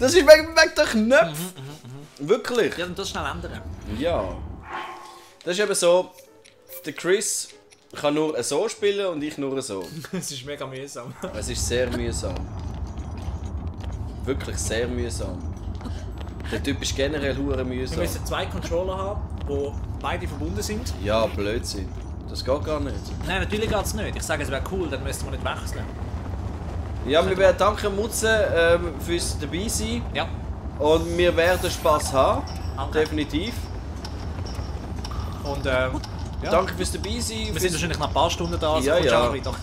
Das ist wegen der Knöpfe. Wirklich. Ja, und das schnell ändern. Ja. Das ist eben so, der Chris kann nur so spielen und ich nur so. Es ist mega mühsam. Es ist sehr mühsam. Wirklich sehr mühsam. Der Typ ist generell hure Wir mühsam. müssen 2 Controller haben, die beide verbunden sind. Ja, Blödsinn. Das geht gar nicht. Nein, natürlich geht es nicht. Ich sage, es wäre cool, dann müssten wir nicht wechseln. Ja, wir werden danke Mutze fürs dabei sein. Ja. Und wir werden Spass haben. Okay. Definitiv. Und ja. Danke fürs dabei sein. Wir sind wahrscheinlich noch ein paar Stunden da, also Ja, kommst ja. du auch wieder.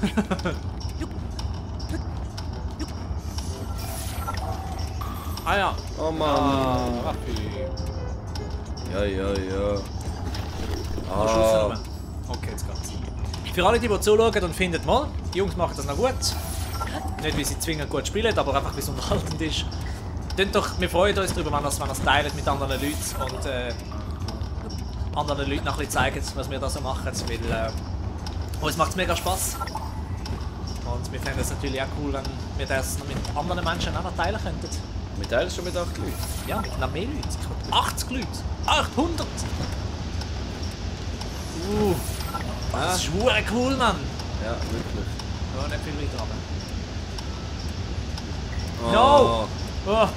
Ah ja. Oh Mann. Raffi. Ja. Musst du aufnehmen? Okay, jetzt geht's. Für alle, die zuschauen und finden, mal, die Jungs machen das noch gut. Nicht, weil sie zwingend gut spielen, aber einfach, weil es unterhaltend ist. Wir freuen uns darüber, wenn ihr es teilt mit anderen Leuten und anderen Leuten noch ein bisschen zeigen, was wir da so machen, weil uns macht es mega Spass. Und wir fänden es natürlich auch cool, wenn wir das noch mit anderen Menschen auch noch teilen könnten. Wir teilen es schon mit 8 Leuten. Ja, mit noch mehr Leuten. 80 Leute! 800! Das ist verdammt cool, Mann! Ja, wirklich. Ja, nicht viel weiter runter. Oh. No! Oh.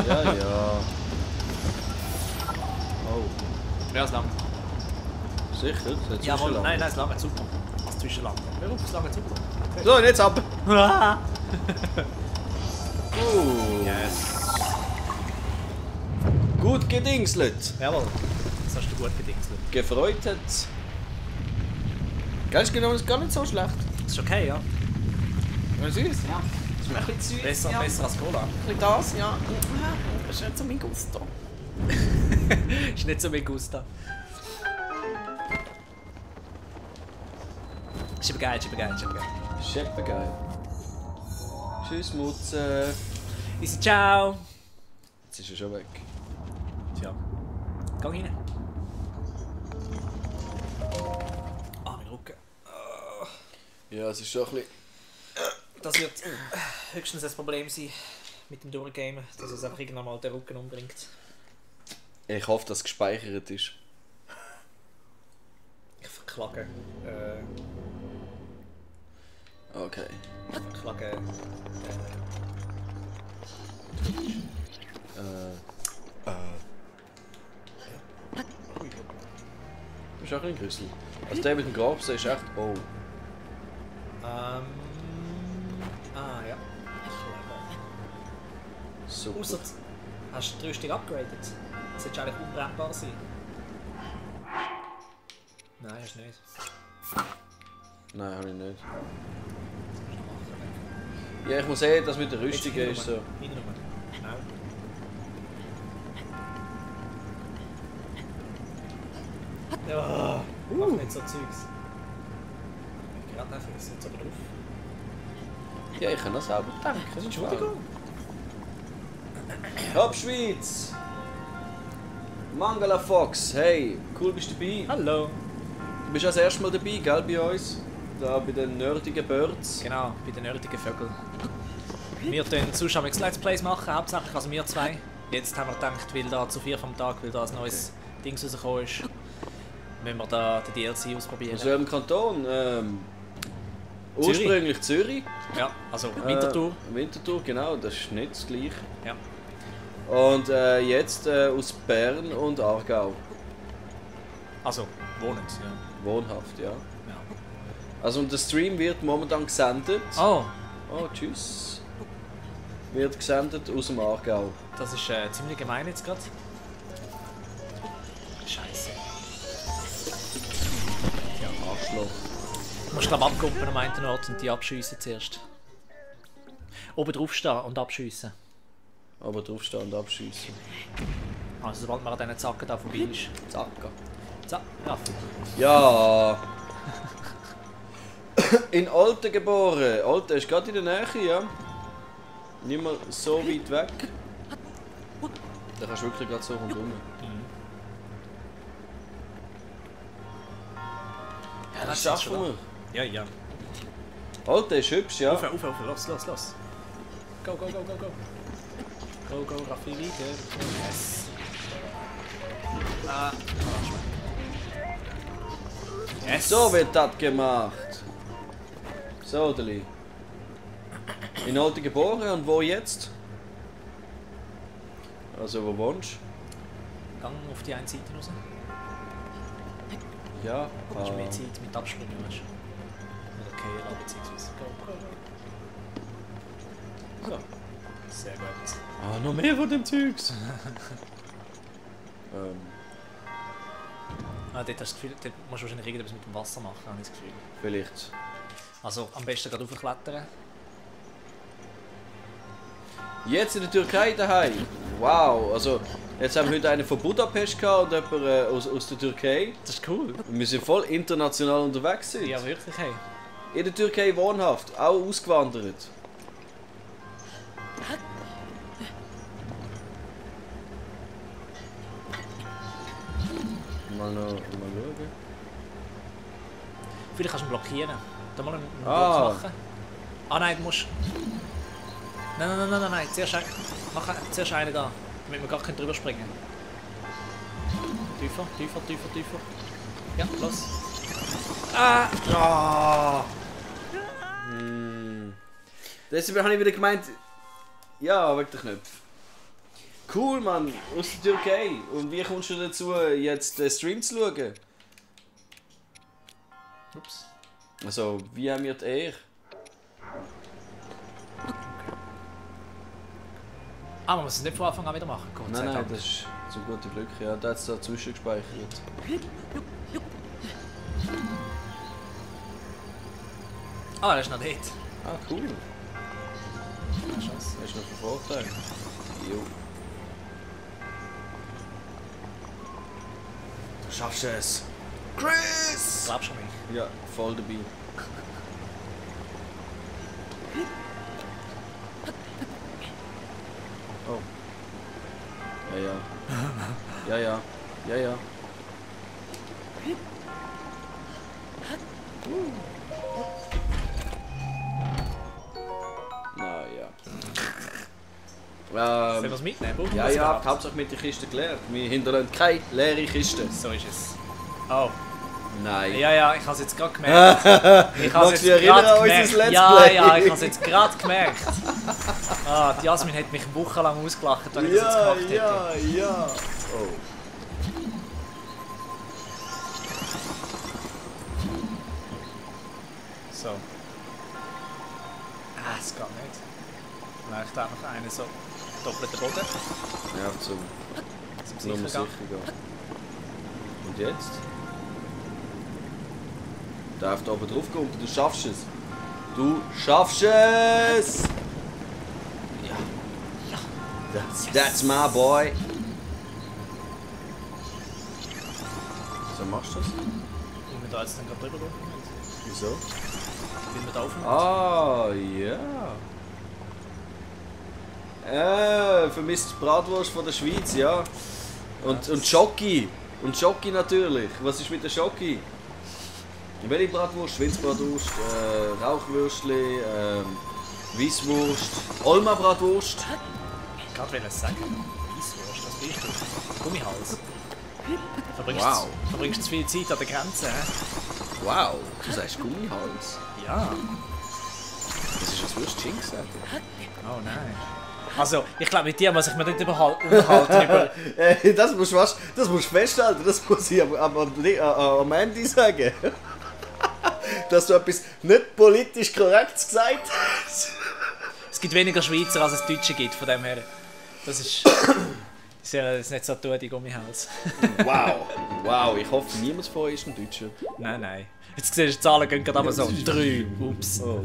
Ja. Oh. Ja, es langt. Sicher? Das hat Jawohl, schon nein, es langt super. Das Zwischenland. Hör auf, es langt super. So, und jetzt ab! Yes. Gut gedingselt. Jawohl. Das hast du gut gedingselt. Gefreut hat. Ganz genau, ist gar nicht so schlecht. Das ist okay, ja? Was ist? Ja. Ist mir ein bisschen süß. Besser, ja. besser als Cola. Ein bisschen das, ja. Das ist nicht so mein Gusto. Ist nicht so mein Gusto. Ist aber geil, ist aber geil, ist aber geil. Scheppengeil. Tschüss, Mutze. Easy, ciao! Jetzt ist er schon weg. Tja. Geh rein. Ah, mein Rücken. Ja, es ist schon ein bisschen. Das wird höchstens ein Problem sein mit dem Durchgamen, dass es einfach irgendwann mal den Rücken umbringt. Ich hoffe, dass es gespeichert ist. Ich verklage. Okay. Ich verklage. Du bist auch ein Grüssel. Also der mit dem Grabs, der ist echt. Oh. Ah, ja. Super. Ausser, hast du die Rüstung upgraded? Das sollte eigentlich unbrennbar sein. Nein, hast du nicht. Nein, habe ich nicht. Ja, ich muss sehen, dass mit der Rüstung ist so. Hinten rum. Schnell. Ja, mach nicht so Zeugs. Gerade einfach, es sitzt aber drauf. Ja, ich kann das selber denken. Entschuldigung. Top Schweiz! Mangala Fox, hey, cool bist du dabei. Hallo. Du bist das erste Mal dabei, gell, bei uns? Da bei den nerdigen Birds. Genau, bei den nerdigen Vögeln. Wir tun Zuschauer Let's Plays machen, hauptsächlich also wir zwei. Jetzt haben wir gedacht, weil da zu 4 vom Tag, weil da ein neues Ding rausgekommen ist, müssen wir da den DLC ausprobieren. Aus welchem Kanton? Ursprünglich Zürich. Ja, also Winterthur. Winterthur, genau, das ist nicht das gleiche. Ja. Und jetzt aus Bern und Aargau. Also, wohnend, ja. Wohnhaft, ja. ja. Also und der Stream wird momentan gesendet. Oh, Oh, tschüss. Wird gesendet aus dem Aargau. das ist ziemlich gemein jetzt gerade. Scheiße. Ja, Arschloch. Du musst glaube abkumpeln am einen Ort und die abschiessen zuerst. Oben drauf stehen und abschiessen. Aber draufstehen und abschießen. Also sobald man an diesen Zacken da vorbei ist. Zacker. Zack, ja. Ja. In Olten geboren. Olten ist gerade in der Nähe, ja. Nicht mal so weit weg. Da kannst du wirklich gerade so rundherum. Ja, Das ist schaffen schon wir. da. Ja, ja. Olten ist hübsch, ja. Auf, los. Go. Go, go, Raffi, wie geht? Yes. Ah, yes. So wird das gemacht. So, Deli. In Alte geboren und wo jetzt? Also, wo wohnst du? Gang auf die eine Seite raus. Ja, Du hast mehr Zeit mit Abspringen, weißt du? Oder Kehler, beziehungsweise go, go, go. So. Sehr gut. Ah, noch mehr von dem Zeugs. Ah, dort hast du das Gefühl, dort musst du wahrscheinlich irgendetwas mit dem Wasser machen, habe ich das Gefühl. Vielleicht. Also am besten gerade raufklettern. Jetzt in der Türkei daheim. Wow, also jetzt haben wir heute einen von Budapest gehabt und jemanden aus der Türkei. Das ist cool. Wir sind voll international unterwegs. Heute. Ja, wirklich, hey. In der Türkei wohnhaft, auch ausgewandert. Mal schauen. Vielleicht kannst du ihn blockieren. Da mal einen Block Ah. machen. Ah nein, du musst... Nein. Zuerst einen da, damit wir gar nicht drüber springen. Tiefer. Ja, los. Ah! Ah. Deshalb habe ich wieder gemeint, ja, wegen der Knöpfe. Cool, Mann, aus der Türkei. Und wie kommst du dazu, jetzt den Stream zu schauen? Ups. Also, wie haben wir die Ehre? Ah, man muss es nicht von Anfang an wieder machen. Gott sei Nein, Dank. das ist zum guten Glück. Ja, da hat es dazwischen gespeichert. Ah, das ist noch nicht. Ah, cool. Ja, Chance. Das ist noch ein Vorteil. Jo. Du schaffst es. Chris! Glaubst du an mich? Ja, voll dabei. Oh. Ja. Sollen wir es mitnehmen? Brauchen wir Ja, das ja, überhaupt? Hauptsache mit der Kiste gelernt. Wir hinterlassen keine leere Kiste. So ist es. Oh. Nein. Ja, ich habe es jetzt gerade gemerkt. Ich habe Magst du dich erinnern an unser Let's Play? Ja, ich habe es jetzt gerade gemerkt. Ah, die Jasmin hat mich wochenlang ausgelacht, wenn ich das jetzt gemacht hätte. Ja. Oh. So. Ah, es geht nicht. Vielleicht einfach einen so doppelten Boden. Ja, zum nur Sichergang. sicher gehen. Und jetzt? Darf da oben drauf kommen, du schaffst es. Du schaffst es! Ja. That's my boy. So machst du das? Wenn wir da jetzt dann gerade drüber gehen. Wieso? Wenn wir da aufnehmen. Ah, ja. Vermisst Bratwurst von der Schweiz, ja. Und Schoki. Und Schoki natürlich. Was ist mit der Schoki? Welche Bratwurst? Schweinsbratwurst, Rauchwürstli, Weisswurst, Olma Bratwurst. Ich wollte gerade sagen. Weisswurst, was bist du? Gummihals. Wow. Verbringst zu viel Zeit an der Grenze, hä? Wow, du sagst Gummihals. Ja. Das ist als Würst Jinx, sagt Oh nein. Also, ich glaube, mit dir muss ich mir nicht unterhalten über... das musst du festhalten, das muss ich am Ende sagen. Dass du etwas nicht politisch korrekt gesagt hast. Es gibt weniger Schweizer, als es Deutsche gibt, von dem her. Das ist... Das ist nicht so tun, die Gummihals. Wow, ich hoffe, niemand von euch ist ein Deutscher. Nein. Jetzt siehst du, die Zahlen gehen gerade aber so. 3. Ups. Oh.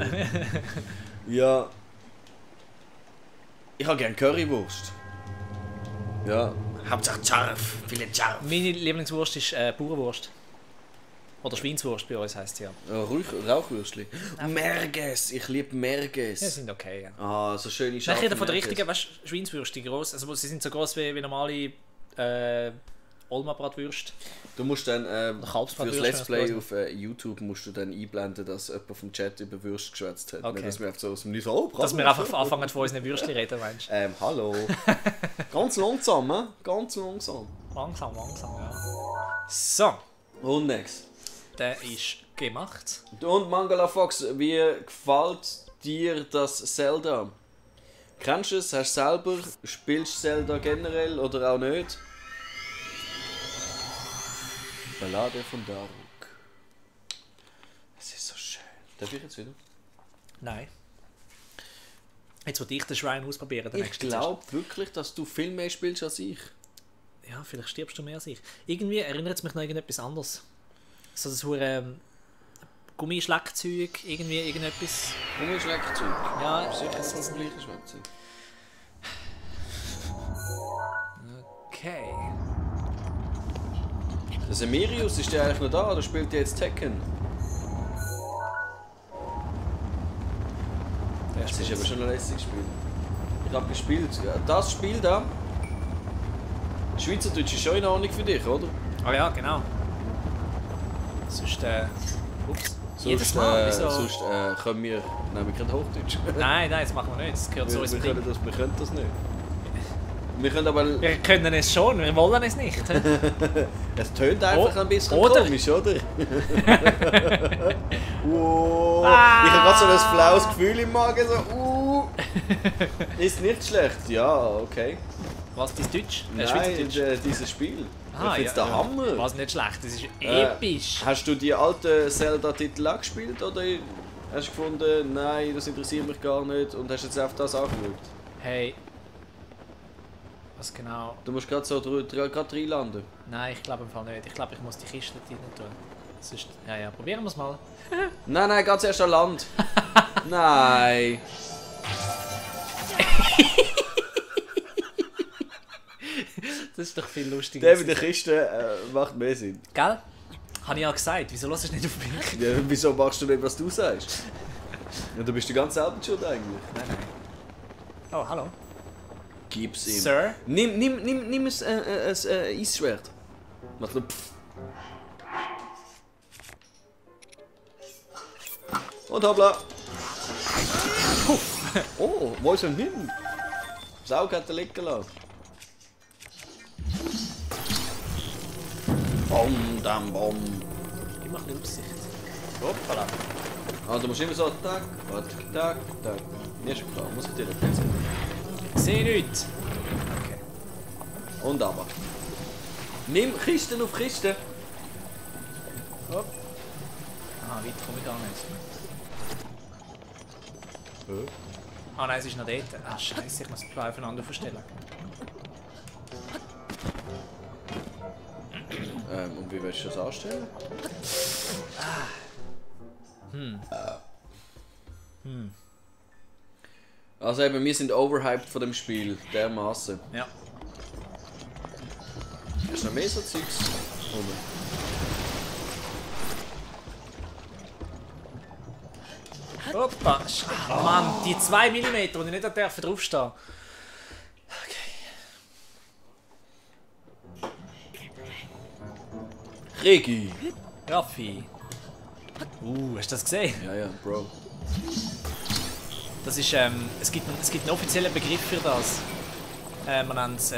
Ja. Ich habe gerne Currywurst. Ja. Hauptsache scharf, viele scharf. Meine Lieblingswurst ist Bauernwurst. Oder Schweinswurst bei uns heisst es ja. Rauchwürstli. Merges, ich liebe Merges. Die sind okay, ja. Ah, so schöne Ich rede von der richtigen, weißt du, Schweinswurst, die gross. Also sie sind so gross wie normale Olma-Bratwürste. Du musst dann fürs Let's Play auf YouTube musst du dann einblenden, dass jemand vom Chat über Würste geschwätzt hat. Okay. Nicht, dass wir einfach so aus dem Nichts so, Dass wir einfach anfangen von unseren Würstchen reden, meinst du? Hallo. Ganz langsam, ne? Ganz langsam. Langsam, ja. So, Und next. der ist gemacht. Und Mangala Fox, wie gefällt dir das Zelda? Kennst du es? Hast du selber? Spielst du Zelda generell oder auch nicht? Ballade von Daruk. Es ist so schön. Darf ich jetzt wieder? Nein. Jetzt will ich den Shrine ausprobieren. Ich glaube wirklich, dass du viel mehr spielst als ich. Ja, vielleicht stirbst du mehr als ich. Irgendwie erinnert es mich noch irgendetwas anderes. So das hure Gummischleckzeug, irgendetwas. Gummischleckzeug? Ja, Sicher ist das gleiche Schwätze. Okay. Der Semirius, ist der eigentlich noch da oder spielt der jetzt Tekken? Das ist aber schon ein lässiges Spiel. Ich habe gespielt. Ja, das Spiel da. Schweizerdeutsch ist schon in Ordnung für dich, oder? Ah ja, genau. Sonst, ups. Jedes Mal, sonst können wir... Nein, wir können Hochdeutsch. Nein, das machen wir nicht. Das gehört zu uns. Wir können das nicht. Wir können aber... Wir können es schon, wir wollen es nicht. Es tönt einfach ein bisschen oder? komisch, oder? Ich habe gerade so ein flaues Gefühl im Magen, so Ist nicht schlecht, ja, okay. Was, dein Deutsch? Nein, dieses Spiel. Ah, ich finde der Hammer. Was nicht schlecht, das ist episch. Hast du die alten Zelda-Titel auch gespielt oder hast du gefunden, nein, das interessiert mich gar nicht und hast jetzt auf das angeschaut? Hey. Was genau? Du musst gerade so gerade reinlanden. Nein, ich glaube im Fall nicht. Ich glaube, ich muss die Kiste rein tun. Sonst, ja, probieren wir es mal. Nein, ganz erst an Land. Nein. Das ist doch viel lustiger. Der mit der Kiste macht mehr Sinn. Gell? Habe ich ja gesagt. Wieso hörst du nicht auf mich? Ja, wieso machst du nicht, was du sagst? Ja, du bist die ganze Zeit schuld eigentlich. Nein. Oh, hallo. Gib's ihm. Sir? Nimm ein Eisschwert. Mach nur pff. Und hoppla. Oh, wo ist er hin? Das Auge hat er liegen lassen. Bom, dam, bom. Gib mal ein bisschen Aussicht. Hoppala. Ah, du musst immer so tack, tack. Nicht schon klar, muss ich dir nicht sagen. Ich sehe nichts. Okay. Und aber. Nimm Kisten auf Kisten. Hopp. Ah, weiter komme ich gar nicht. Ah nein, es ist noch dort. Ah scheiße, ich muss die zwei aufeinander verstellen. Und wie willst du das anstellen? Also eben, wir sind overhyped von dem Spiel, dermaßen. Ja. Hast du noch mehr so Zeugs? Hoppa. Oh Mann, die 2 mm, die ich nicht draufstehen. Regi! Raffi. Hast du das gesehen? Ja, Bro. Das ist, es gibt einen offiziellen Begriff für das. Man nennt es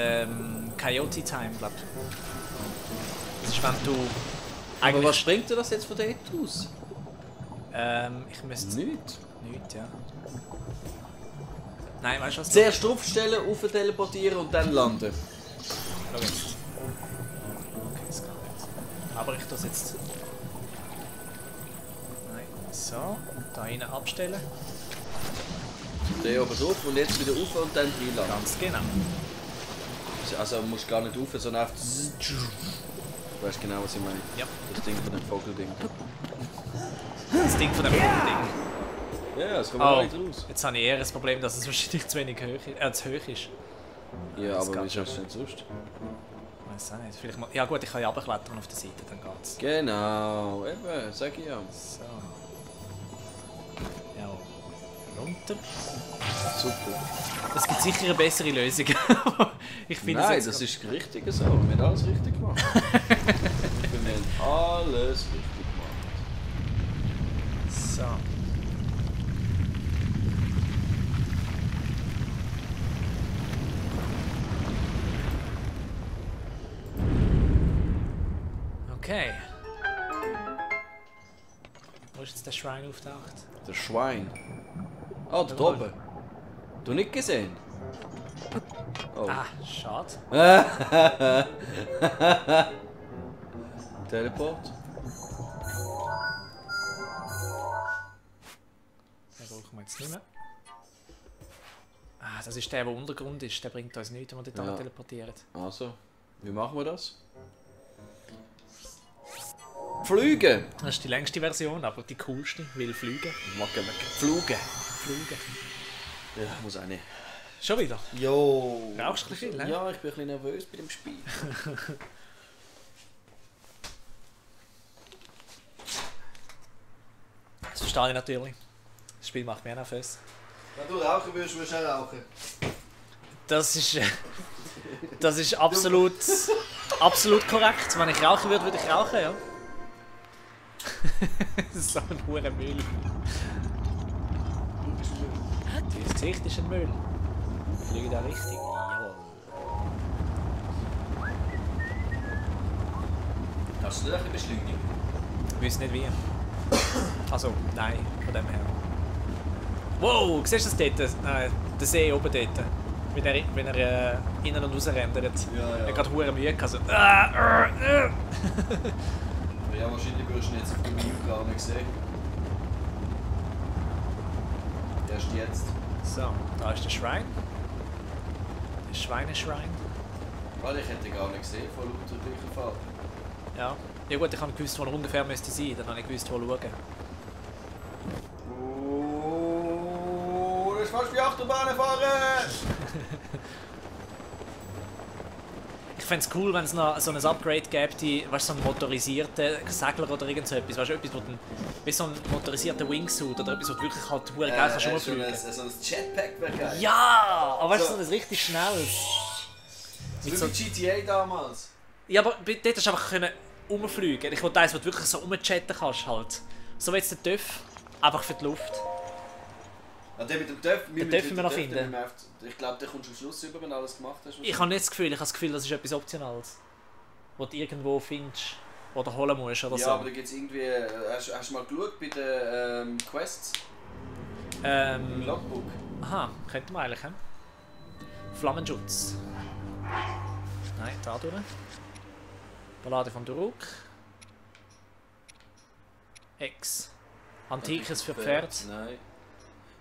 Coyote Time, glaube ich. Das ist, wenn du... Aber was bringt dir das jetzt von dort aus? Ich müsste... Nichts. Nichts, ja. Nein, weißt du was? Zuerst draufstellen, auf teleportieren und dann landen. Schau jetzt. Okay, das geht nicht. Aber ich tue es jetzt... Nein, so. Da hinten abstellen. Der oben drauf und jetzt wieder rauf und dann reinladen. Ganz genau. Also du musst gar nicht rauf, sondern einfach... Du weißt genau, was ich meine. Ja. Das Ding von dem Vogelding. Das Ding von dem Ding. Ja, es kommt auch nicht raus. Jetzt habe ich eher das Problem, dass es wahrscheinlich zu wenig zu hoch ist. Ja, das aber wie geht schaffst du denn sonst? Ich weiß auch nicht. Vielleicht mal... Ja gut, ich kann ja runterklettern auf der Seite, dann geht's. Genau, eben, sag ich ja. So. Ja. runter. Super. Es gibt sicher eine bessere Lösung. Ich finde Nein, es das ist richtig so. Wir haben alles richtig gemacht. Wir haben alles richtig gemacht. So. Okay. Wo ist jetzt der Schrein auftaucht? Der Schwein. Oh, da oben. Du nicht gesehen? Oh. Ah, schade. Teleport. Den brauchen wir jetzt nicht mehr. Ah, das ist der Untergrund ist. Der bringt uns nichts, wenn wir dort Ja. teleportieren. Also, wie machen wir das? Flügen! Das ist die längste Version, aber die coolste, weil fliegen. Flugen. Fliegen. Ja, muss auch nicht. Schon wieder? Jo. Rauchst du ein bisschen viel, ne? Ja, ich bin ein bisschen nervös bei dem Spiel. Das verstehe ich natürlich. Das Spiel macht mich auch nervös. Wenn du rauchen würdest, würdest du auch rauchen. Das ist absolut, absolut korrekt. Wenn ich rauchen würde, würde ich rauchen, ja. So ein hoher Müll. Dein Gesicht ist ein Müll. Fliege da richtig. Jawohl. Kannst du das ein bisschen beschleunigen? Ich weiß nicht wie. Also, nein, von dem her. Wow, siehst du das dort? Der See oben dort. Wenn er innen und raus rendert. Ja, ja. Er hat gerade hohe Mühe gehabt. So. Ja, wahrscheinlich würdest du ihn jetzt auf dem Video gar nicht sehen. Erst jetzt. So, da ist der Schrein. Der Schweineschrein. Weil ich hätte gar nicht gesehen, von lauter gleicher Farbe. Ja. Ja gut, ich habe gewusst, wo er ungefähr müsste sein. Dann habe ich gewusst, wo schauen. Oh, das ist fast wie Achterbahn fahren! Ich fände es cool, wenn es noch so ein Upgrade gäbe, weißt du, so einen motorisierten Segler oder irgend so etwas. Weißt du, etwas, wo dann, wie so ein motorisierter Wingsuit oder etwas, wo du wirklich halt verdammt geil kannst rumfliegen. So ein Jetpack wäre geil. Ja, aber weißt du, So. so ein richtig schnelles. So wie GTA damals. Ja, aber dort hast du einfach können rumfliegen. Ich wollte eins, wo du wirklich so rumchatten kannst halt. So wie jetzt der TÜV, einfach für die Luft. Ja, den mit dem Töpf, Den dürfen wir noch finden. Ich glaube, der kommst du am Schluss über, wenn du alles gemacht hast. Ich habe nicht das Gefühl, das ist etwas Optionales. Was du irgendwo findest oder holen musst oder ja, so. aber da gibt es irgendwie... Hast du mal geschaut bei den Quests? Im Ähm, Logbook? aha, könnte man eigentlich, he? Flammenschutz. Nein, da durch. Ballade von Duruk. X. Antikes für Pferd. Nein.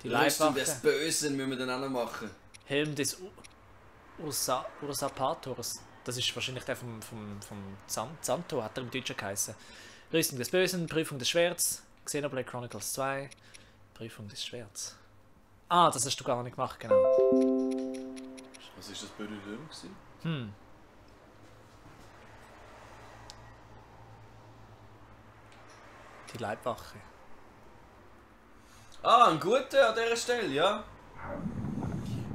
Die Rüstung Leibwache. des Bösen müssen wir dann auch noch machen. Helm des Usurpators. Das ist wahrscheinlich der vom Zanto, hat er im Deutschen geheißen. Rüstung des Bösen, Prüfung des Schwerts, Xenoblade Chronicles 2, Prüfung des Schwerts. Ah, das hast du gar nicht gemacht, genau. Was ist das blöde Löwen? Die Leibwache. Ah, ein guter an dieser Stelle, ja.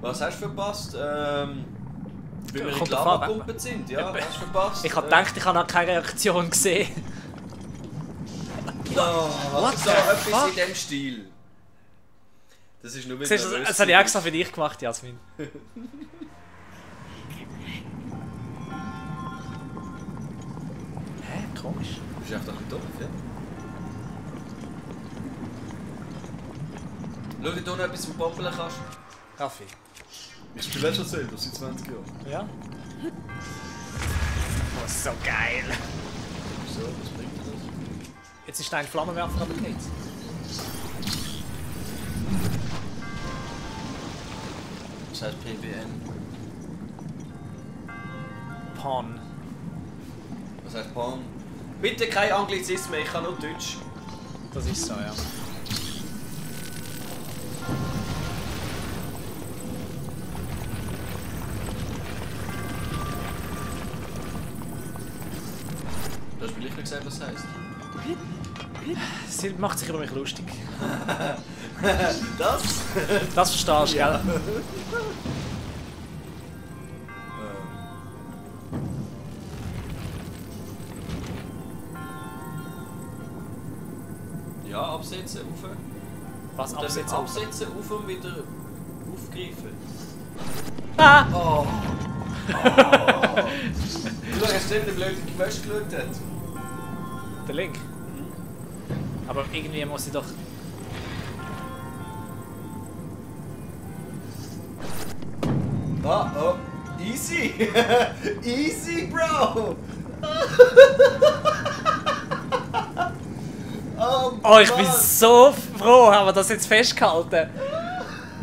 Was hast du verpasst? Weil wir in Kommt die drauf an, Lava gekumpelt sind, ja. Hast du verpasst? Ich habe gedacht, ich habe noch keine Reaktion gesehen. What the etwas fuck? in dem Stil. Das ist nur Siehst du, das habe ich extra für dich gemacht, Jasmin. Hä? Komisch. Du bist einfach ein bisschen doof, ja? Schau, da noch etwas vom Poppeln kannst. Raffi. Ich spiele schon selber seit 20 Jahren. Ja? Oh, so geil. So, was bringt das? Jetzt ist dein Flammenwerfer aber nicht. Das heißt PBN. Pawn. Was heißt Pan? Bitte kein Anglizismen, ich kann nur Deutsch. Das ist so, ja. Du hast mir nicht gesagt, was das heisst. Sie macht sich über mich lustig. Das? Das verstehst du, gell? Ja, absetzen, rauf. Was? Absetzen? Absetzen, rauf und wieder aufgreifen. Ah! Oh! Du hast nicht, wie blöd in die Wäsche geschaut hat. Der Link? Aber irgendwie muss ich doch... Ah, oh, easy! Easy, Bro! Oh, ich bin so froh, haben wir das jetzt festgehalten.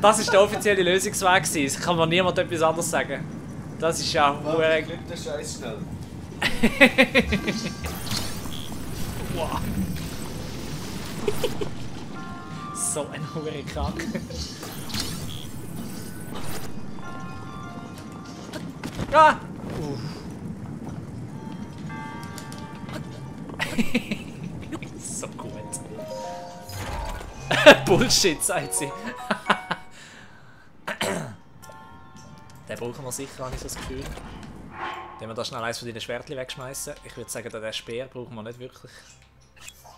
Das ist der offizielle Lösungsweg gewesen. Es kann mir niemand etwas anderes sagen. Das ist ja Glück der Scheiß schnell. Wow. So ein hure krank. Ah! So gut. Bullshit, sagt sie. Den brauchen wir sicher, habe ich so das Gefühl. Wenn wir da schnell eins von deinen Schwertchen wegschmeißen. Ich würde sagen, den Speer brauchen wir nicht wirklich.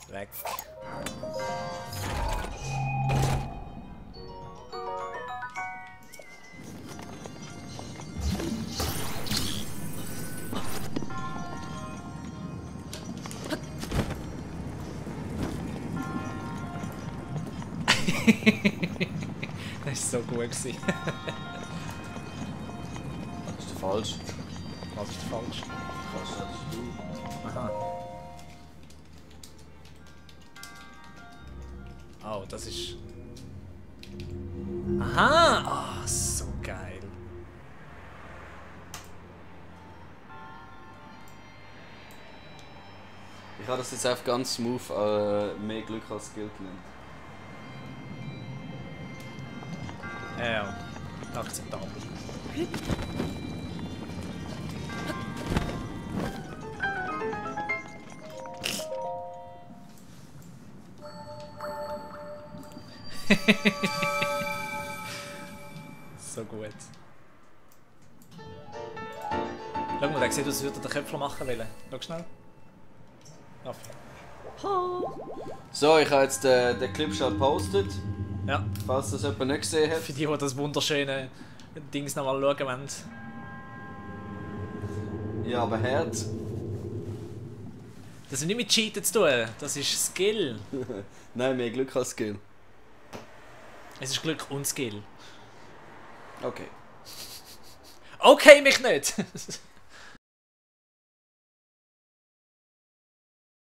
Weg. Das war so gut. Das ist der falsch. Was ist falsch? Das ist du. Aha. Oh, das ist... Aha! Oh, so geil. Ich habe das jetzt einfach ganz smooth mehr Glück als Skill genannt. Ja, akzeptabel. So gut. Schau mal, der sieht aus, als würde er den Köpfler machen wollen. Schau schnell. Auf. So, ich habe jetzt den Clip schon gepostet, Ja, falls das jemand nicht gesehen hat. für die das wunderschöne Dings nochmal schauen wollen. Ja, aber hart. Das hat nicht mit Cheaten zu tun, das ist Skill. Nein, mehr Glück als Skill. Es ist Glück und Skill. Okay. Okay, mich nicht!